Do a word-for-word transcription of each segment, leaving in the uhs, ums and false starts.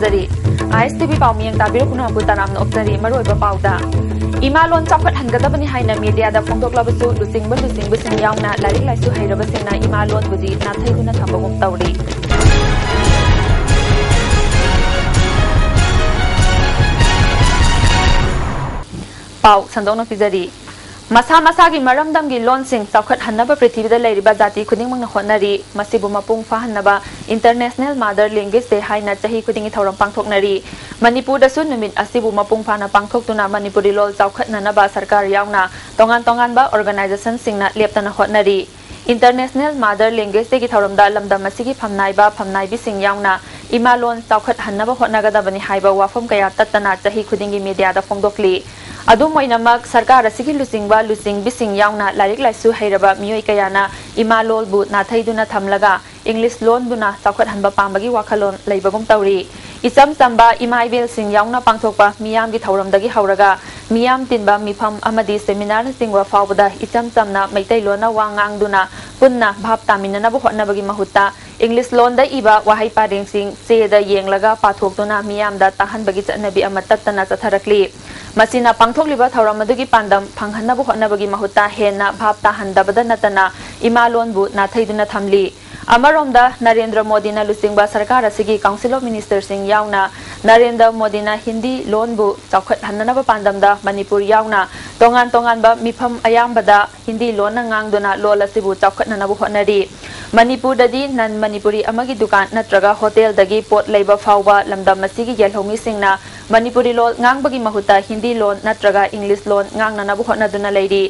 ꯇꯥꯕꯤꯔꯤ꯫ ꯑꯥꯏ ꯑꯦꯁ T V ꯄꯥꯎ ꯃꯤꯌꯦꯡ ꯇꯥꯕꯤꯔꯛꯄ ꯄꯨꯝꯅꯃꯛꯄꯨ ꯇꯔꯥꯝꯅ ꯑꯣꯛꯆꯔꯤ꯫ ꯃꯔꯨꯑꯣꯏꯕ ꯄꯥꯎꯗ, ꯏꯃꯥ ꯂꯣꯟ ꯆꯥꯎꯈꯠꯍꯟꯒꯗꯕꯅꯤ ꯍꯥꯏꯅ ꯃꯤꯗꯤꯌꯥꯗ ꯐꯣꯡꯗꯣꯛꯂꯕꯁꯨ, ꯂꯨꯆꯤꯡꯕ ꯂꯨꯆꯤꯡꯕꯁꯤꯡ ꯌꯥꯎꯅ ꯂꯥꯏꯔꯤꯛ ꯂꯥꯏꯁꯨ ꯍꯩꯔꯕꯁꯤꯡꯅ ꯏꯃꯥ ꯂꯣꯟꯕꯨꯗꯤ ꯅꯥꯊꯩꯗꯨꯅ ꯊꯝꯕꯒꯨꯝ ꯇꯧꯔꯤ꯫ ꯄꯥꯎ ꯁꯟꯗꯣꯛꯅ ꯄꯤꯖꯔꯤ꯫ ꯃꯁꯥ ꯃꯁꯥꯒꯤ ꯃꯔꯝꯗꯝꯒꯤ ꯂꯣꯟꯁꯤꯡ ꯆꯥꯎꯈꯠꯍꯟꯅꯕ ꯄ꯭ꯔꯤꯊꯤꯕꯤꯗ ꯂꯩꯔꯤꯕ ꯖꯥꯇꯤ ꯈꯨꯗꯤꯡꯃꯛꯅ ꯍꯣꯠꯅꯔꯤ꯫ ꯃꯁꯤꯕꯨ ꯃꯄꯨꯡ ꯐꯥꯍꯟꯅꯕ International Mother Language Day ꯍꯥꯏꯅ ꯆꯍꯤ ꯈꯨꯗꯤꯡꯒꯤ ꯊꯧꯔꯝ ꯄꯥꯡꯊꯣꯛꯅꯔꯤ꯫ ꯃꯅꯤꯄꯨꯔꯗꯁꯨ ꯅꯨꯃꯤꯠ ꯑꯁꯤꯕꯨ ꯃꯄꯨꯡ ꯐꯥꯅ ꯄꯥꯡꯊꯣꯛꯇꯨꯅ ꯃꯅꯤꯄꯨꯔꯤ ꯂꯣꯜ ꯆꯥꯎꯈꯠꯅꯅꯕ ꯁꯔꯀꯥꯔ ꯌꯥꯎꯅ ꯇꯣꯉꯥꯟ ꯇꯣꯉꯥꯟꯕ organization ꯁꯤꯡꯅ ꯂꯦꯞꯇꯅ ꯍꯣꯠꯅꯔꯤ꯫ International Mother Language Day ꯒꯤ ꯊꯧꯔꯝꯗ ꯂꯝꯗꯝ ꯑꯁꯤꯒꯤ ꯐꯝꯅꯥꯏꯕ ꯐꯝꯅꯥꯏꯕꯤꯁꯤꯡ ꯌꯥꯎꯅ ꯏꯃꯥ ꯂꯣꯟ ꯆꯥꯎꯈꯠꯍꯟꯅꯕ ꯍꯣꯠꯅꯒꯗꯕꯅꯤ ꯍꯥꯏꯕ ꯋꯥꯐꯝ ꯀꯌꯥ ꯇꯠꯇꯅ ꯆꯍꯤ ꯈꯨꯗꯤꯡꯒꯤ ꯃꯤꯗꯤꯌꯥꯗ ꯐꯣꯡꯗꯣꯛꯂꯤ꯫ ꯑꯗꯨꯝ ꯑꯣꯏꯅꯃꯛ, ꯁꯔꯀꯥꯔ ꯑꯁꯤꯒꯤ ꯂꯨꯆꯤꯡꯕ ꯂꯨꯆꯤꯡꯕꯤꯁꯤꯡ ꯌꯥꯎꯅ ꯂꯥꯏꯔꯤꯛ ꯂꯥꯏꯁꯨ ꯍꯩꯔꯕ ꯃꯤꯑꯣꯏ ꯀꯌꯥꯅ ꯏꯃꯥ ꯂꯣꯜꯕꯨ ꯅꯥꯊꯩꯗꯨꯅ ꯊꯝꯂꯒ English ꯂꯣꯟꯗꯨꯅ ꯆꯥꯎꯈꯠꯍꯟꯕ ꯄꯥꯝꯕꯒꯤ ꯋꯥꯈꯜꯂꯣꯟ ꯂꯩꯕꯒꯨꯝ ꯇꯧꯔꯤ꯫ ꯏꯆꯝ ꯆꯝꯕ ꯏꯃꯥ ꯏꯕꯦꯜꯁꯤꯡ ꯌꯥꯎꯅ ꯄꯥꯡꯊꯣꯛꯄ ꯃꯤꯌꯥꯝꯒꯤ ꯊꯧꯔꯝꯗꯒꯤ ꯍꯧꯔꯒ ꯃꯤꯌꯥꯝ ꯇꯤꯟꯕ ꯃꯤꯐꯝ ꯑꯃꯗꯤ seminar ꯅꯆꯤꯡꯕ ꯐꯥꯎꯕꯗ ꯏꯆꯝ ꯆꯝꯅ ꯃꯩꯇꯩꯂꯣꯟꯅ ꯋꯥ ꯉꯥꯡꯗꯨꯅ ꯄꯨꯟꯅ ꯚꯥꯞ ꯇꯥꯃꯤꯟꯅꯅꯕ ꯍꯣꯠꯅꯕꯒꯤ ꯃꯍꯨꯠꯇ English ꯂꯣꯟꯗ ꯏꯕ ꯋꯥꯍꯩ ꯄꯔꯦꯡꯁꯤꯡ ꯆꯦꯗ ꯌꯦꯡꯂꯒ ꯄꯥꯊꯣꯛꯇꯨꯅ ꯃꯤꯌꯥꯝꯗ ꯇꯥꯍꯟꯕꯒꯤ ꯆꯠꯅꯕꯤ ꯑꯃ ꯇꯠꯇꯅ ꯆꯠꯊꯔꯛꯂꯤ꯫ ꯃꯁꯤꯅ ꯄꯥꯡꯊꯣꯛꯂꯤꯕ ꯊꯧꯔꯝ ꯑꯗꯨꯒꯤ ꯄꯥꯟꯗꯝ ꯐꯪꯍꯟꯅꯕ ꯍꯣꯠꯅꯕꯒꯤ ꯃꯍꯨꯠꯇ ꯍꯦꯟꯅ ꯚꯥꯞ ꯇꯥꯍꯟꯗꯕꯗ ꯅꯠꯇꯅ ꯏꯃꯥ ꯂꯣꯟꯕꯨ ꯅꯥꯊꯩꯗꯨꯅ ꯊꯝꯂꯤ꯫ ꯑꯃꯔꯣꯝꯗ, ꯅꯔꯦꯟꯗ꯭ꯔ ꯃꯣꯗꯤꯅ ꯂꯨꯆꯤꯡꯕ ꯁꯔꯀꯥꯔ ꯑꯁꯤꯒꯤ Council of Minister ꯁꯤꯡ ꯌꯥꯎꯅ ꯅꯔꯦꯟꯗ꯭ꯔ ꯃꯣꯗꯤꯅ ꯍꯤꯟꯗꯤ ꯂꯣꯟꯕꯨ ꯆꯥꯎꯈꯠꯍꯟꯅꯅꯕ ꯄꯥꯟꯗꯝꯗ ꯃꯅꯤꯄꯨꯔ ꯌꯥꯎꯅ ꯇꯣꯉꯥꯟ ꯇꯣꯉꯥꯟꯕ ꯃꯤꯐꯝ ꯑꯌꯥꯝꯕꯗ ꯍꯤꯟꯗꯤ ꯂꯣꯟꯅ ꯉꯥꯡꯗꯨꯅ ꯂꯣꯜ ꯑꯁꯤꯕꯨ ꯆꯥꯎꯈꯠꯅꯅꯕ ꯍꯣꯠꯅꯔꯤ꯫ ꯃꯅꯤꯄꯨꯔꯗꯗꯤ non Manipuri ꯑꯃꯒꯤ ꯗꯨꯀꯥꯟ ꯅꯠꯇ꯭ꯔꯒ ꯍꯣꯇꯦꯜꯗꯒꯤ ꯄꯣꯠ ꯂꯩꯕ ꯐꯥꯎꯕ ꯂꯝꯗꯝ ꯑꯁꯤꯒꯤ ꯌꯦꯜꯍꯧꯃꯤꯁꯤꯡꯅ ꯃꯅꯤꯄꯨꯔꯤ ꯂꯣꯜ ꯉꯥꯡꯕꯒꯤ ꯃꯍꯨꯠꯇ ꯍꯤꯟꯗꯤ ꯂꯣꯟ ꯅꯠꯇ꯭ꯔꯒ English ꯂꯣꯟ ꯉꯥꯡꯅꯅꯕ ꯍꯣꯠꯅꯗꯨꯅ ꯂꯩꯔꯤ꯫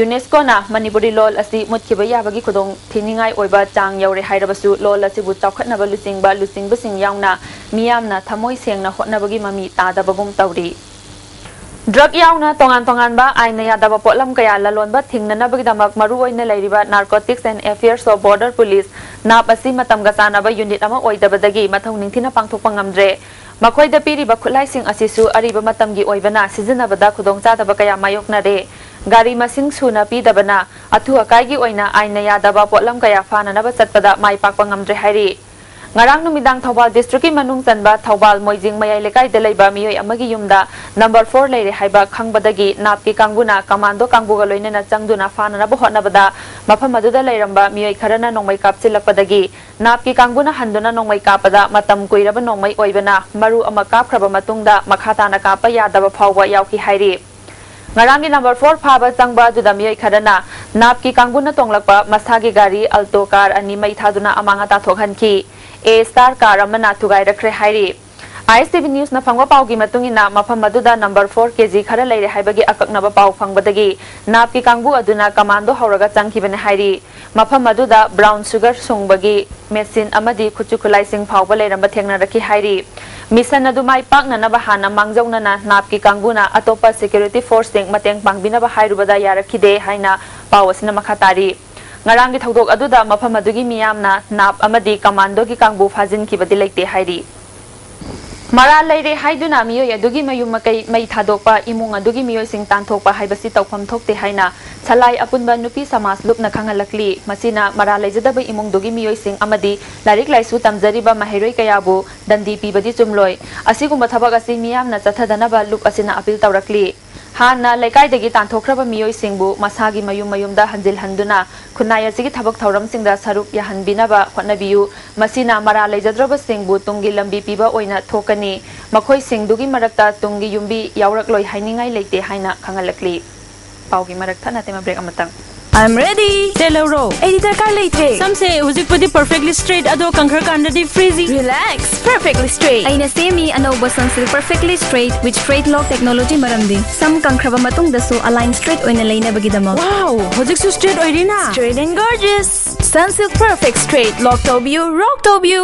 UNESCOꯅ ꯃꯅꯤꯄꯨꯔꯤ ꯂꯣꯜ ꯑꯁꯤ ꯃꯨꯠꯈꯤꯕ ꯌꯥꯕꯒꯤ ꯈꯨꯗꯣꯡ ꯊꯤꯅꯤꯡꯉꯥꯏ ꯑꯣꯏꯕ ꯆꯥꯡ ꯌꯧꯔꯦ ꯍꯥꯏꯔꯕꯁꯨ, ꯂꯣꯜ ꯑꯁꯤꯕꯨ ꯆꯥꯎꯈꯠꯅꯕ ꯂꯨꯆꯤꯡꯕ ꯂꯨꯆꯤꯡꯕꯁꯤꯡ ꯌꯥꯎꯅ ꯃꯤꯌꯥꯝꯅ ꯊꯃꯣꯏ ꯁꯦꯡꯅ ꯍꯣꯠꯅꯕꯒꯤ ꯃꯃꯤ ꯇꯥꯗꯕꯒꯨꯝ ꯇꯧꯔꯤ꯫ Drug ꯌꯥꯎꯅ ꯇꯣꯉꯥꯟ ꯇꯣꯉꯥꯟꯕ ꯑꯥꯏꯟꯅ ꯌꯥꯗꯕ ꯄꯣꯠꯂꯝ ꯀꯌꯥ ꯂꯂꯣꯟꯕ ꯊꯤꯡꯅꯅꯕꯒꯤꯗꯃꯛ ꯃꯔꯨꯑꯣꯏꯅ ꯂꯩꯔꯤꯕ Narcotics and Affairs of Border Police, NAB, ꯑꯁꯤ ꯃꯇꯝꯒ ꯆꯥꯟꯅꯕ unit ꯑꯃ ꯑꯣꯏꯗꯕꯗꯒꯤ ꯃꯊꯧ ꯅꯤꯡꯊꯤꯅ ꯄꯥꯡꯊꯣꯛꯄ ꯉꯝꯗ꯭ꯔꯦ꯫ ꯃꯈꯣꯏꯗ ꯄꯤꯔꯤꯕ ꯈꯨꯠꯂꯥꯏꯁꯤꯡ ꯑꯁꯤꯁꯨ ꯑꯔꯤꯕ ꯃꯇꯝꯒꯤ ꯑꯣꯏꯕꯅ ꯁꯤꯖꯤꯟꯅꯕꯗ ꯈꯨꯗꯣꯡꯆꯥꯗꯕ ꯀꯌꯥ ꯃꯥꯌꯣꯛꯅꯔꯦ꯫ ꯒꯥꯔꯤ ꯃꯁꯤꯡ ꯁꯨꯅ ꯄꯤꯗꯕꯅ ꯑꯊꯨ ꯑꯀꯥꯏꯒꯤ ꯑꯣꯏꯅ ꯑꯥꯏꯟꯅ ꯌꯥꯗꯕ ꯄꯣꯠꯂꯝ ꯀꯌꯥ ꯐꯥꯅꯅꯕ ꯆꯠꯄꯗ ꯃꯥꯏ ꯄꯥꯛꯄ ꯉꯝꯗ꯭ꯔꯦ ꯍꯥꯏꯔꯤ꯫ ꯉꯔꯥꯡ ꯅꯨꯃꯤꯗꯥꯡ ꯊꯧꯕꯥꯜ ꯗꯤꯁꯇ꯭ꯔꯤꯛꯀꯤ ꯃꯅꯨꯡ ꯆꯟꯕ ꯊꯧꯕꯥꯜ ꯃꯣꯏꯖꯤꯡ ꯃꯌꯥꯏ ꯂꯩꯀꯥꯏꯗ ꯂꯩꯕ ꯃꯤꯑꯣꯏ ꯑꯃꯒꯤ ꯌꯨꯝꯗ ꯅꯝꯕꯔ ꯐꯣꯔ ꯂꯩꯔꯦ ꯍꯥꯏꯕ ꯈꯪꯕꯗꯒꯤ ꯅꯥꯞꯀꯤ ꯀꯥꯡꯕꯨꯅ ꯀꯃꯥꯟꯗꯣ ꯀꯥꯡꯕꯨꯒ ꯂꯣꯏꯅꯅ ꯆꯪꯗꯨꯅ ꯐꯥꯅꯅꯕ ꯍꯣꯠꯅꯕꯗ ꯃꯐꯝ ꯑꯗꯨꯗ ꯂꯩꯔꯝꯕ ꯃꯤꯑꯣꯏ ꯈꯔꯅ ꯅꯣꯡꯃꯩ ꯀꯥꯞꯁꯤꯜꯂꯛꯄꯗꯒꯤ ꯅꯥꯞꯀꯤ ꯀꯥꯡꯕꯨꯅ ꯍꯟꯗꯨꯅ ꯅꯣꯡꯃꯩ ꯀꯥꯞꯄꯗ ꯃꯇꯝ ꯀꯨꯏꯔꯕ ꯅꯣꯡꯃꯩ ꯑꯣꯏꯕꯅ ꯃꯔꯨ ꯑꯃ ꯀꯥꯞꯈ꯭ꯔꯕ ꯃꯇꯨꯡꯗ ꯃꯈꯥ ꯇꯥꯅ ꯀꯥꯞꯄ ꯌꯥꯗꯕ ꯐꯥꯎꯕ ꯌꯥꯎꯈꯤ ꯍꯥꯏꯔꯤ꯫ ꯉꯔꯥꯡꯒꯤ ꯅꯝꯕꯔ ꯐꯣꯔ ꯐꯥꯕ ꯆꯪꯕ ꯑꯗꯨꯗ ꯃꯤꯑꯣꯏ ꯈꯔꯅ ꯅꯥꯞꯀꯤ ꯀꯥꯡꯕꯨꯅ ꯇꯣꯡꯂꯛꯄ ꯃꯁꯥꯒꯤ ꯒꯥꯔꯤ ꯑꯜꯇꯣ ꯀꯥꯔ ꯑꯅꯤ ꯃꯩ ꯊꯥꯗꯨꯅ ꯑꯃꯥꯡ ꯑꯇꯥ ꯊꯣꯛꯍꯟꯈꯤ꯫ ꯑꯦ ꯁ꯭ꯇꯥꯔ ꯀꯥꯔ ꯑꯃꯅ ꯊꯨꯒꯥꯏꯔꯛꯈ꯭ꯔꯦ ꯍꯥꯏꯔꯤ꯫ ꯑꯥꯏ ꯑꯦꯁ ꯇꯤ ꯚꯤ ꯅ꯭ꯌꯨꯁꯅ ꯐꯪꯕ ꯄꯥꯎꯒꯤ ꯃꯇꯨꯡ ꯏꯟꯅ, ꯃꯐꯝ ꯑꯗꯨꯗ ꯅꯝꯕꯔ ꯐꯣꯔ ꯀꯦ ꯖꯤ ꯈꯔ ꯂꯩꯔꯦ ꯍꯥꯏꯕꯒꯤ ꯑꯀꯛꯅꯕ ꯄꯥꯎ ꯐꯪꯕꯗꯒꯤ ꯅꯥꯞꯀꯤ ꯀꯥꯡꯕꯨ ꯑꯗꯨꯅ ꯀꯃꯥꯟꯗꯣ ꯍꯧꯔꯒ ꯆꯪꯈꯤꯕꯅꯤ ꯍꯥꯏꯔꯤ꯫ ꯃꯐꯝ ꯑꯗꯨꯗ ꯕ꯭ꯔꯥꯎꯟ ꯁꯨꯒꯔ ꯁꯨꯡꯕꯒꯤ ꯃꯦꯆꯤꯟ ꯑꯃꯗꯤ ꯈꯨꯠꯁꯨ ꯈꯨꯠꯂꯥꯏꯁꯤꯡ ꯐꯥꯎꯕ ꯂꯩꯔꯝꯕ ꯊꯦꯡꯅꯔꯛꯈꯤ ꯍꯥꯏꯔꯤ꯫ ꯃꯤꯁꯟ ꯑꯗꯨ ꯃꯥꯏ ꯄꯥꯛꯅꯅꯕ ꯍꯥꯟꯅ ꯃꯥꯡꯖꯧꯅꯅ ꯅꯥꯞꯀꯤ ꯀꯥꯡꯕꯨꯅ ꯑꯇꯣꯞꯄ ꯁꯦꯀ꯭ꯌꯨꯔꯤꯇꯤ ꯐꯣꯔꯁꯁꯤꯡ ꯃꯇꯦꯡ ꯄꯥꯡꯕꯤꯅꯕ ꯍꯥꯏꯔꯨꯕꯗ ꯌꯥꯔꯛꯈꯤꯗꯦ ꯍꯥꯏꯅ ꯄꯥꯎ ꯑꯁꯤꯅ ꯃꯈꯥ ꯇꯥꯔꯤ꯫ ꯉꯔꯥꯡꯒꯤ ꯊꯧꯗꯣꯛ ꯑꯗꯨꯗ ꯃꯐꯝ ꯑꯗꯨꯒꯤ ꯃꯤꯌꯥꯝꯅ ꯅꯥꯞ ꯑꯃꯗꯤ ꯀꯃꯥꯟꯗꯣꯒꯤ ꯀꯥꯡꯕꯨ ꯐꯥꯖꯤꯟꯈꯤꯕꯗꯤ ꯂꯩꯇꯦ ꯍꯥꯏꯔꯤ꯫ ꯃꯔꯥꯜ ꯂꯩꯔꯦ ꯍꯥꯏꯗꯨꯅ ꯃꯤꯑꯣꯏ ꯑꯗꯨꯒꯤ ꯃꯌꯨꯝ ꯃꯀꯩ ꯃꯩ ꯊꯥꯗꯣꯛꯄ, ꯏꯃꯨꯡ ꯑꯗꯨꯒꯤ ꯃꯤꯑꯣꯏꯁꯤꯡ ꯇꯥꯟꯊꯣꯛꯄ ꯍꯥꯏꯕꯁꯤ ꯇꯧꯐꯝ ꯊꯣꯛꯇꯦ ꯍꯥꯏꯅ ꯁꯂꯥꯏ ꯑꯄꯨꯟꯕ ꯅꯨꯄꯤ ꯁꯃꯥꯖ ꯂꯨꯞꯅ ꯈꯪꯍꯜꯂꯛꯂꯤ꯫ ꯃꯁꯤꯅ ꯃꯔꯥꯜ ꯂꯩꯖꯗꯕ ꯏꯃꯨꯡꯗꯨꯒꯤ ꯃꯤꯑꯣꯏꯁꯤꯡ ꯑꯃꯗꯤ ꯂꯥꯏꯔꯤꯛ ꯂꯥꯏꯁꯨ ꯇꯝꯖꯔꯤꯕ ꯃꯍꯩꯔꯣꯏ ꯀꯌꯥꯕꯨ ꯗꯟꯗꯤ ꯄꯤꯕꯗꯤ ꯆꯨꯝꯂꯣꯏ꯫ ꯑꯁꯤꯒꯨꯝꯕ ꯊꯕꯛ ꯑꯁꯤ ꯃꯤꯌꯥꯝꯅ ꯆꯠꯊꯗꯅꯕ ꯂꯨꯞ ꯑꯁꯤꯅ ꯑꯄꯤꯜ ꯇꯧꯔꯛꯂꯤ꯫ ꯍꯥꯟꯅ ꯂꯩꯀꯥꯏꯗꯒꯤ ꯇꯥꯟꯊꯣꯛꯈ꯭ꯔꯕ ꯃꯤꯑꯣꯏꯁꯤꯡꯕꯨ ꯃꯁꯥꯒꯤ ꯃꯌꯨꯝ ꯃꯌꯨꯝꯗ ꯍꯟꯖꯤꯜꯍꯟꯗꯨꯅ ꯈꯨꯟꯅꯥꯏ ꯑꯁꯤꯒꯤ ꯊꯕꯛ ꯊꯧꯔꯝꯁꯤꯡꯗ ꯁꯔꯨꯛ ꯌꯥꯍꯟꯕꯤꯅꯕ ꯍꯣꯠꯅꯕꯤꯌꯨ꯫ ꯃꯁꯤꯅ ꯃꯔꯥꯜ ꯂꯩꯖꯗ꯭ꯔꯕꯁꯤꯡꯕꯨ ꯇꯨꯡꯒꯤ ꯂꯝꯕꯤ ꯄꯤꯕ ꯑꯣꯏꯅ ꯊꯣꯛꯀꯅꯤ꯫ ꯃꯈꯣꯏꯁꯤꯡꯗꯨꯒꯤ ꯃꯔꯛꯇ ꯇꯨꯡꯒꯤ ꯌꯨꯝꯕꯤ ꯌꯥꯎꯔꯛꯂꯣꯏ ꯍꯥꯏꯅꯤꯡꯉꯥꯏ ꯂꯩꯇꯦ ꯍꯥꯏꯅ ꯈꯪꯍꯜꯂꯛꯂꯤ꯫ ꯄꯥꯎꯒꯤ ꯃꯔꯛ ꯊꯠꯅ ꯇꯦꯝꯃ ꯕ꯭ꯔꯦꯛ ꯑꯃꯇꯪ꯫ I'm ready. ꯇꯦꯜꯍꯧꯔꯣ꯫ ꯑꯩꯗꯤ ꯗꯔꯀꯥꯔ ꯂꯩꯇ꯭ꯔꯦ꯫ ꯁꯝꯁꯦ ꯍꯧꯖꯤꯛꯄꯨꯗꯤ perfectly straight, ꯑꯗꯣ ꯀꯪꯈ꯭ꯔꯀꯥꯟꯗꯗꯤ frizzy꯫ Relax, perfectly straight꯫ ꯑꯩꯅ ꯁꯦꯝꯃꯤ ꯑꯅꯧꯕ Sunsilk Perfectly Straight with Straight Lock technology ꯃꯔꯝꯗꯤ ꯁꯝ ꯀꯪꯈ꯭ꯔꯕ ꯃꯇꯨꯡꯗꯁꯨ ꯑꯂꯥꯏꯟ ꯁ꯭ꯇ꯭ꯔꯦꯠ ꯑꯣꯏꯅ ꯂꯩꯅꯕꯒꯤꯗꯃꯛ꯫ Wow, ꯍꯧꯖꯤꯛꯁꯨ straight ꯑꯣꯏꯔꯤꯅ? Straight and gorgeous꯫ Sunsilk Perfect Straight Lock ꯇꯧꯕꯤꯌꯨ, rock ꯇꯧꯕꯤꯌꯨ꯫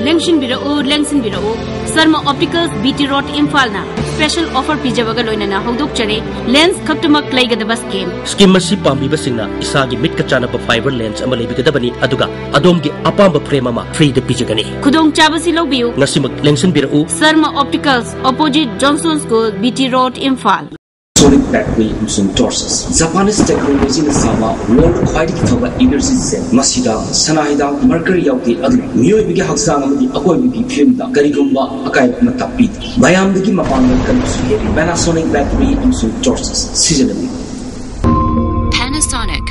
ꯂꯦꯡꯁꯤꯟꯕꯤꯔꯛꯎ, ꯂꯦꯡꯁꯤꯟꯕꯤꯔꯛꯎ꯫ Sharma opticals, B T road, ꯏꯝꯐꯥꯜꯅ special offer ꯄꯤꯖꯕꯒ ꯂꯣꯏꯅꯅ ꯍꯧꯗꯣꯛꯆꯔꯤ꯫ ꯂꯦꯟꯁ ꯈꯛꯇꯃꯛ ꯂꯩꯒꯗꯕ ꯁ꯭ꯀꯤꯝ꯫ ꯁ꯭ꯀꯤꯝ ꯑꯁꯤ ꯄꯥꯝꯕꯤꯕꯁꯤꯡꯅ ꯏꯁꯥꯒꯤ ꯃꯤꯠꯀ ꯆꯥꯟꯅꯕ ꯐꯥꯏꯕꯔ ꯂꯦꯟꯁ ꯑꯃ ꯂꯩꯕꯤꯒꯗꯕꯅꯤ, ꯑꯗꯨꯒ ꯑꯗꯣꯝꯒꯤ ꯑꯄꯥꯝꯕ ꯐ꯭ꯔꯦꯝ ꯑꯃ ꯐ꯭ꯔꯤꯗ ꯄꯤꯖꯒꯅꯤ꯫ ꯈꯨꯗꯣꯡꯆꯥꯕꯁꯤ ꯂꯧꯕꯤꯌꯨ꯫ ꯉꯁꯤꯃꯛ ꯂꯦꯡꯁꯤꯟꯕꯤꯔꯛꯎ꯫ Sharma opticals, opposite Johnson school, B T road, Imphal. Battery ꯑꯃꯁꯨꯡ torches꯫ Japanese technologyꯅ ꯁꯥꯕ world ꯈ꯭ꯋꯥꯏꯗꯒꯤ ꯐꯕ energy cell꯫ ꯃꯁꯤꯗ ꯁꯅꯥ ꯍꯤꯗꯥꯛ mercury ꯌꯥꯎꯗꯦ, ꯑꯗꯨꯅ ꯃꯤꯑꯣꯏꯕꯒꯤ ꯍꯛꯆꯥꯡ ꯑꯃꯗꯤ ꯑꯀꯣꯏꯕꯒꯤ ꯐꯤꯕꯝꯗ ꯀꯔꯤꯒꯨꯝꯕ ꯑꯀꯥꯏꯕ ꯑꯃꯠꯇ ꯄꯤꯗꯦ꯫ ꯃꯌꯥꯝꯗꯒꯤ ꯃꯄꯥꯡꯒꯜ ꯀꯟꯕꯁꯨ ꯍꯦꯜꯂꯤ꯫ Panasonic battery ꯑꯃꯁꯨꯡ torches ꯁꯤꯖꯤꯟꯅꯕꯤꯌꯨ꯫ Panasonic.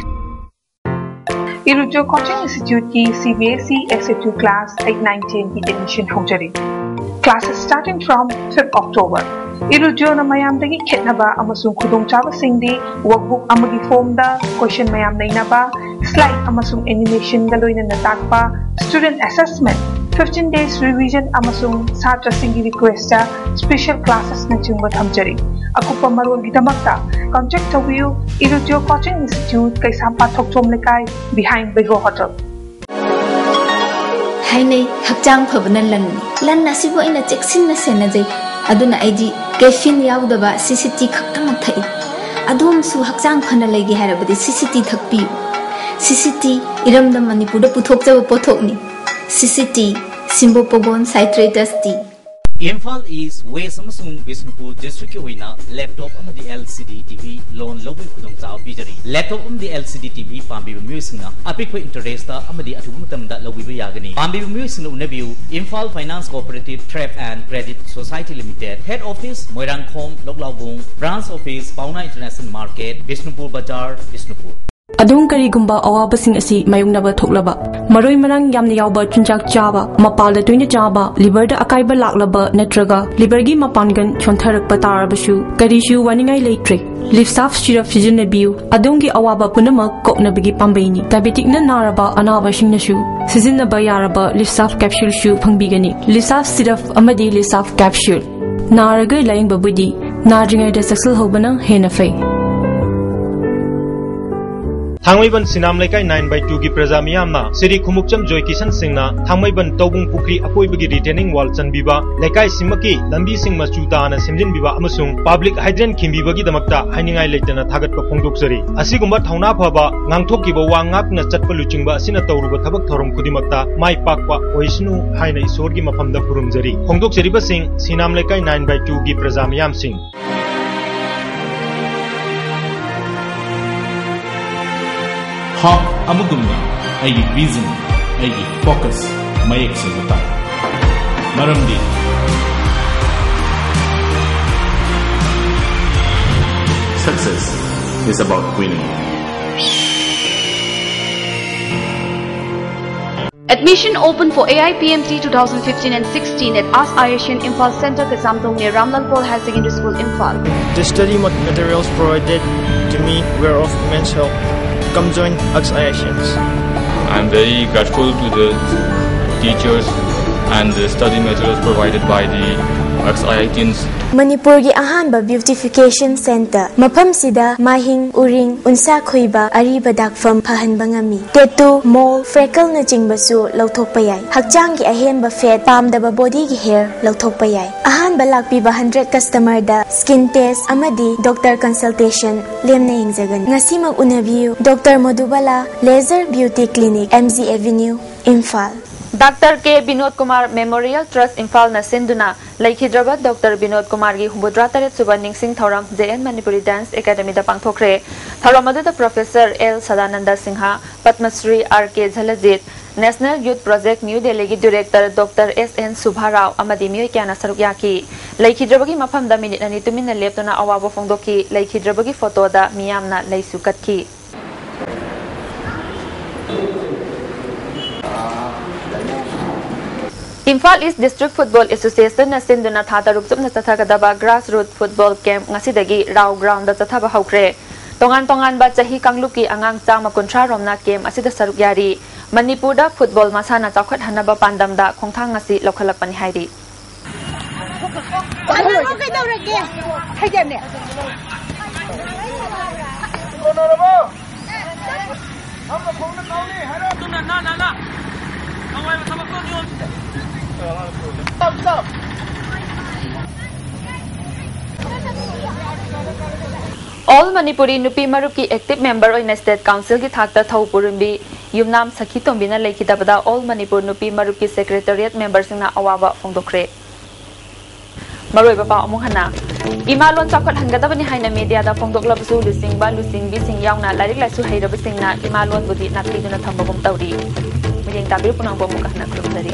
Illudio Coaching Instituteꯀꯤ CBSE SHU class eight, nine, tenꯒꯤ admission ꯍꯧꯖꯔꯤ꯫ Classes starting from fifth October. Illudioꯅ ꯃꯌꯥꯝꯗꯒꯤ ꯈꯦꯠꯅꯕ ꯑꯃꯁꯨꯡ ꯈꯨꯗꯣꯡꯆꯥꯕꯁꯤꯡꯗꯤ workbook ꯑꯃꯒꯤ formꯗ question ꯃꯌꯥꯝ ꯅꯩꯅꯕ, slide ꯑꯃꯁꯨꯡ animationꯒ ꯂꯣꯏꯅꯅ ꯇꯥꯛꯄ, student assessment, fifteen days revision ꯑꯃꯁꯨꯡ ꯁꯥꯇ꯭ꯔꯁꯤꯡꯒꯤ requestꯇ special classesꯅꯆꯤꯡꯕ ꯊꯝꯖꯔꯤ꯫ ꯑꯀꯨꯞꯄ ꯃꯔꯣꯜꯒꯤꯗꯃꯛꯇ contact ꯇꯧꯕꯤꯌꯨ꯫ Illudio Coaching Institute, ꯀꯩꯁꯥꯝꯄꯥꯠ ꯊꯣꯛꯆꯣꯝ ꯂꯩꯀꯥꯏ, behind Beigo Hotel. ꯍꯥꯏꯅꯩ, ꯍꯛꯆꯥꯡ ꯐꯕꯅ ꯂꯟꯅꯤ꯫ ꯂꯟ ꯑꯁꯤꯕꯨ ꯑꯩꯅ ꯆꯦꯛꯁꯤꯟꯅ ꯁꯦꯟꯅꯖꯩ꯫ ꯑꯗꯨꯅ ꯑꯩꯗꯤ caffeine ꯌꯥꯎꯗꯕ CCT ꯈꯛꯇꯃꯛ ꯊꯛꯏ꯫ ꯑꯗꯣꯝꯁꯨ ꯍꯛꯆꯥꯡ ꯐꯅ ꯂꯩꯒꯦ ꯍꯥꯏꯔꯕꯗꯤ CCT ꯊꯛꯄꯤꯌꯨ꯫ CCT ꯏꯔꯝꯗꯝ ꯃꯅꯤꯄꯨꯔꯗ ꯄꯨꯊꯣꯛꯆꯕ ꯄꯣꯠꯊꯣꯛꯅꯤ꯫ CCT, Cimbopagone citratus tea. Imphal east, West ꯑꯃꯁꯨꯡ ꯕꯤꯁꯅꯨꯄꯨꯔ ꯗꯤꯁꯇ꯭ꯔꯤꯛꯀꯤ ꯑꯣꯏꯅ ꯂꯦꯞꯇꯣꯞ ꯑꯃꯗꯤ LCD TV loan ꯂꯧꯕꯒꯤ ꯈꯨꯗꯣꯡꯆꯥꯕ ꯄꯤꯖꯔꯤ꯫ ꯂꯦꯞꯇꯣꯞ ꯑꯃꯗꯤ LCD TV ꯄꯥꯝꯕꯤꯕ ꯃꯤꯑꯣꯏꯁꯤꯡꯅ ꯑꯄꯤꯛꯄ interest ꯑꯃꯗꯤ ꯑꯊꯨꯕ ꯃꯇꯝꯗ ꯂꯧꯕꯤꯕ ꯌꯥꯒꯅꯤ꯫ ꯄꯥꯝꯕꯤꯕ ꯃꯤꯑꯣꯏꯁꯤꯡꯅ ꯎꯅꯕꯤꯌꯨ, Imphal Finance Cooperative Trade and Credit Society Limited, head office Moirangkhom, ꯂꯣꯛꯂꯥꯎꯕꯨꯡ, branch office Paona International Market, Bishnupur ꯕꯖꯥꯔ, ꯕꯤꯁꯅꯨꯄꯨꯔ꯫ ꯑꯗꯣꯝ ꯀꯔꯤꯒꯨꯝꯕ ꯑꯋꯥꯕꯁꯤꯡ ꯑꯁꯤ ꯃꯥꯌꯣꯛꯅꯕ ꯊꯣꯛꯂꯕ, ꯃꯔꯣꯏ ꯃꯔꯥꯡ ꯌꯥꯝꯅ ꯌꯥꯎꯕ ꯆꯤꯟꯖꯥꯛ ꯆꯥꯕ, ꯃꯄꯥꯜꯗ ꯇꯣꯏꯅ ꯆꯥꯕ, liverꯗ ꯑꯀꯥꯏꯕ ꯂꯥꯛꯂꯕ ꯅꯠꯇ꯭ꯔꯒ liverꯒꯤ ꯃꯄꯥꯡꯒꯜ ꯁꯣꯟꯊꯔꯛꯄ ꯇꯥꯔꯕꯁꯨ ꯀꯔꯤꯁꯨ ꯋꯥꯅꯤꯡꯉꯥꯏ ꯂꯩꯇ꯭ꯔꯦ꯫ Livsaf syrup ꯁꯤꯖꯤꯟꯅꯕꯤꯌꯨ, ꯑꯗꯣꯝꯒꯤ ꯑꯋꯥꯕ ꯄꯨꯝꯅꯃꯛ ꯀꯣꯛꯅꯕꯒꯤ ꯄꯥꯝꯕꯩꯅꯤ꯫ Diabeticꯅ ꯅꯥꯔꯕ ꯑꯅꯥꯕꯁꯤꯡꯅꯁꯨ ꯁꯤꯖꯤꯟꯅꯕ ꯌꯥꯔꯕ Livsaf capsuleꯁꯨ ꯐꯪꯕꯤꯒꯅꯤ꯫ Livsaf syrup ꯑꯃꯗꯤ Livsaf capsule꯫ ꯅꯥꯔꯒ ꯂꯥꯌꯦꯡꯕꯕꯨꯗꯤ ꯅꯥꯗ꯭ꯔꯤꯉꯩꯗ ꯆꯦꯛꯁꯤꯜꯍꯧꯕꯅ ꯍꯦꯟꯅ ꯐꯩ꯫ ꯊꯥꯡꯃꯩꯕꯟ ꯁꯤꯅꯥꯝ ꯂꯩꯀꯥꯏ nine by twoꯒꯤ ꯄ꯭ꯔꯖꯥ ꯃꯤꯌꯥꯝꯅ ꯁ꯭ꯔꯤ ꯈꯨꯃꯨꯛꯆꯝ ꯖꯣꯏ ꯀꯤꯁꯟ ꯁꯤꯡꯅ ꯊꯥꯡꯃꯩꯕꯟ ꯇꯧꯕꯨꯡ ꯄꯨꯈ꯭ꯔꯤ ꯑꯀꯣꯏꯕꯒꯤ retaining wall ꯆꯟꯕꯤꯕ, ꯂꯩꯀꯥꯏꯁꯤꯃꯛꯀꯤ ꯂꯝꯕꯤꯁꯤꯡ ꯃꯆꯨ ꯇꯥꯅ ꯁꯦꯝꯖꯤꯟꯕꯤꯕ ꯑꯃꯁꯨꯡ public hydrant ꯈꯤꯟꯕꯤꯕꯒꯤꯗꯃꯛꯇ ꯍꯥꯏꯅꯤꯡꯉꯥꯏ ꯂꯩꯇꯅ ꯊꯥꯒꯠꯄ ꯐꯣꯡꯗꯣꯛꯆꯔꯤ꯫ ꯑꯁꯤꯒꯨꯝꯕ ꯊꯧꯅꯥ ꯐꯕ, ꯉꯥꯡꯊꯣꯛꯈꯤꯕ ꯋꯥ ꯉꯥꯛꯅ ꯆꯠꯄ ꯂꯨꯆꯤꯡꯕ ꯑꯁꯤꯅ ꯇꯧꯔꯨꯕ ꯊꯕꯛ ꯊꯧꯔꯝ ꯈꯨꯗꯤꯡꯃꯛꯇ ꯃꯥꯏ ꯄꯥꯛꯄ ꯑꯣꯏꯁꯅꯨ ꯍꯥꯏꯅ ꯏꯁꯣꯔꯒꯤ ꯃꯐꯝꯗ ꯈꯨꯔꯨꯝꯖꯔꯤ꯫ ꯐꯣꯡꯗꯣꯛꯆꯔꯤꯕꯁꯤꯡ ꯁꯤꯅꯥꯝ ꯂꯩꯀꯥꯏ nine by twoꯒꯤ ꯄ꯭ꯔꯖꯥ ꯃꯤꯌꯥꯝꯁꯤꯡ꯫ ꯍꯥꯞ ꯑꯃꯒꯨꯝꯅ ꯑꯩꯒꯤ ꯚꯤꯖꯟ, ꯑꯩꯒꯤ ꯐꯣꯀꯁ ꯃꯌꯦꯛ ꯁꯦꯡꯅ ꯇꯥꯏ꯫ ꯃꯔꯝꯗꯤ success is about winning. Admission open for A I P M T two thousand fifteen and sixteen at ASK Asian Imphal Center, Kaisamthong near Ramlalpol Higher Secondary School, Imphal. The study mat- materials provided to me were of immense help. Come join ASK Asians. I'm very grateful to the teachers and the study materials provided by the ASK Asians. ꯃꯅꯤꯄꯨꯔꯒꯤ ꯑꯍꯥꯟꯕ beautification centre. ꯃꯐꯝꯁꯤꯗ ꯃꯥꯏꯍꯤꯡ, ꯎꯔꯤꯡ, ꯎꯟꯁꯥ ꯈꯣꯏꯕ, ꯑꯔꯤꯕ ꯗꯥꯛꯐꯝ ꯐꯍꯟꯕ ꯉꯝꯃꯤ꯫ Tattoo, ꯃꯣꯜ, ꯐ꯭ꯔꯦꯀꯜꯅꯆꯤꯡꯕꯁꯨ ꯂꯧꯊꯣꯛꯄ ꯌꯥꯏ꯫ ꯍꯛꯆꯥꯡꯒꯤ ꯑꯍꯦꯟꯕ ꯐꯦꯠ, ꯄꯥꯝꯗꯕ ꯕꯣꯗꯤꯒꯤ ꯍꯦꯌꯔ ꯂꯧꯊꯣꯛꯄ ꯌꯥꯏ꯫ ꯑꯍꯥꯟꯕ ꯂꯥꯛꯄꯤꯕ ꯍꯟꯗ꯭ꯔꯦꯠ ꯀꯁꯇꯃꯔꯗ ꯁ꯭ꯀꯤꯟ ꯇꯦꯁ ꯑꯃꯗꯤ ꯗꯣꯛꯇꯔ ꯀꯟꯁꯜꯇꯦꯁꯟ ꯂꯦꯝꯅ ꯌꯦꯡꯖꯒꯅꯤ꯫ ꯉꯁꯤꯃꯛ ꯎꯅꯕꯤꯌꯨ꯫ Doctor Modubala, laser beauty clinic, M G avenue, Imphal. Doctor K Binod Kumar memorial trust ꯏꯝꯐꯥꯜꯅ ꯁꯤꯟꯗꯨꯅ ꯂꯩꯈꯤꯗ꯭ꯔꯕ ꯗꯣꯛꯇꯔ ꯕꯤꯅꯣꯗ ꯀꯨꯃꯥꯔꯒꯤ ꯍꯨꯝꯐꯨꯇꯔꯥ ꯇꯔꯦꯠ ꯁꯨꯕ ꯅꯤꯡꯁꯤꯡ ꯊꯧꯔꯝ ꯖꯦ ꯑꯦꯟ ꯃꯅꯤꯄꯨꯔꯤ ꯗꯥꯟꯁ ꯑꯦꯀꯥꯗꯃꯤꯗ ꯄꯥꯡꯊꯣꯛꯈ꯭ꯔꯦ꯫ ꯊꯧꯔꯝ ꯑꯗꯨꯗ professor L Sadanand Singh, Padmashri R K Jaljit, national youth project new ꯗꯦꯜꯂꯤꯒꯤ director doctor S N Subbarao ꯑꯃꯗꯤ ꯃꯤꯑꯣꯏ ꯀꯌꯥꯅ ꯁꯔꯨꯛ ꯌꯥꯈꯤ꯫ ꯂꯩꯈꯤꯗ꯭ꯔꯕꯒꯤ ꯃꯐꯝꯗ ꯃꯤꯅꯤꯠ ꯑꯅꯤ ꯇꯨꯃꯤꯟꯅ ꯂꯦꯞꯇꯨꯅ ꯑꯋꯥꯕ ꯐꯣꯡꯗꯣꯛꯈꯤ꯫ ꯂꯩꯈꯤꯗ꯭ꯔꯕꯒꯤ ꯐꯣꯇꯣꯗ ꯃꯤꯌꯥꯝꯅ ꯂꯩꯁꯨ ꯀꯠꯈꯤ꯫ ꯏꯝꯐꯥꯜ ꯏꯁ ꯗꯤꯁꯇ꯭ꯔꯤꯛ ꯐꯨꯠꯕꯣꯜ ꯑꯦꯁꯣꯁꯤꯌꯦꯁꯟꯅ ꯁꯤꯟꯗꯨꯅ ꯊꯥ ꯇꯔꯨꯛ ꯆꯨꯞꯅ ꯆꯠꯊꯒꯗꯕ ꯒ꯭ꯔꯥꯁ ꯔꯨꯠ ꯐꯨꯠꯕꯣꯜ ꯀꯦꯝꯞ ꯉꯁꯤꯗꯒꯤ ꯔꯥꯎ ꯒ꯭ꯔꯥꯎꯟꯗ ꯆꯠꯊꯕ ꯍꯧꯈ꯭ꯔꯦ꯫ ꯇꯣꯉꯥꯟ ꯇꯣꯉꯥꯟꯕ ꯆꯍꯤ ꯀꯥꯡꯂꯨꯞꯀꯤ ꯑꯉꯥꯡ ꯆꯥꯝꯃ ꯀꯨꯟꯊ꯭ꯔꯥ ꯔꯣꯝꯅ ꯀꯦꯝꯞ ꯑꯁꯤꯗ ꯁꯔꯨꯛ ꯌꯥꯔꯤ꯫ ꯃꯅꯤꯄꯨꯔꯗ ꯐꯨꯠꯕꯣꯜ ꯃꯁꯥꯟꯅ ꯆꯥꯎꯈꯠꯍꯟꯅꯕ ꯄꯥꯟꯗꯝꯗ ꯈꯣꯡꯊꯥꯡ ꯑꯁꯤ ꯂꯧꯈꯠꯂꯛꯄꯅꯤ ꯍꯥꯏꯔꯤ꯫ ꯀꯩꯗꯧꯔꯒꯦ? ꯍꯥꯏꯖꯕꯅꯦ꯫ ꯑꯣꯜ ꯃꯅꯤꯄꯨꯔꯤ ꯅꯨꯄꯤ ꯃꯔꯨꯞꯀꯤ ꯑꯦꯛꯇꯤꯚ ꯃꯦꯝꯕꯔ ꯑꯣꯏꯅ ꯁ꯭ꯇꯦꯠ ꯀꯥꯎꯟꯁꯤꯜꯒꯤ ꯊꯥꯛꯇ ꯊꯧ ꯄꯨꯔꯤꯝꯕꯤ ꯌꯨꯝꯅꯥꯝ ꯁꯈꯤꯇꯣꯝꯕꯤꯅ ꯂꯩꯈꯤꯗꯕꯗ ꯑꯣꯜ ꯃꯅꯤꯄꯨꯔ ꯅꯨꯄꯤ ꯃꯔꯨꯞꯀꯤ ꯁꯦꯀ꯭ꯔꯦꯇꯔꯤꯌꯦꯠ ꯃꯦꯝꯕꯔꯁꯤꯡꯅ ꯑꯋꯥꯕ ꯐꯣꯡꯗꯣꯛꯈ꯭ꯔꯦ꯫ ꯃꯔꯨꯑꯣꯏꯕ ꯄꯥꯎ ꯑꯃꯨꯛ ꯍꯟꯅ꯫ ꯏꯃꯥ ꯂꯣꯟ ꯆꯥꯎꯈꯠꯍꯟꯒꯗꯕꯅꯤ ꯍꯥꯏꯅ ꯃꯦꯗꯤꯌꯥꯗ ꯐꯣꯡꯗꯣꯛꯂꯕꯁꯨ, ꯂꯨꯆꯤꯡꯕ, ꯂꯨꯆꯤꯡꯕꯤꯁꯤꯡ ꯌꯥꯎꯅ ꯂꯥꯏꯔꯤꯛ ꯂꯥꯏꯁꯨ ꯍꯩꯔꯕꯁꯤꯡꯅ ꯏꯃꯥ ꯂꯣꯟꯕꯨꯗꯤ ꯅꯥꯊꯩꯗꯨꯅ ꯊꯝꯕꯒꯨꯝ ꯇꯧꯔꯤ꯫ ꯃꯤꯠꯌꯦꯡ ꯇꯥꯕꯤꯔꯤꯕ ꯄꯨꯝꯅꯃꯛꯄꯨ ꯑꯃꯨꯛꯀ ꯍꯟꯅ ꯈꯨꯔꯨꯝꯖꯔꯤ꯫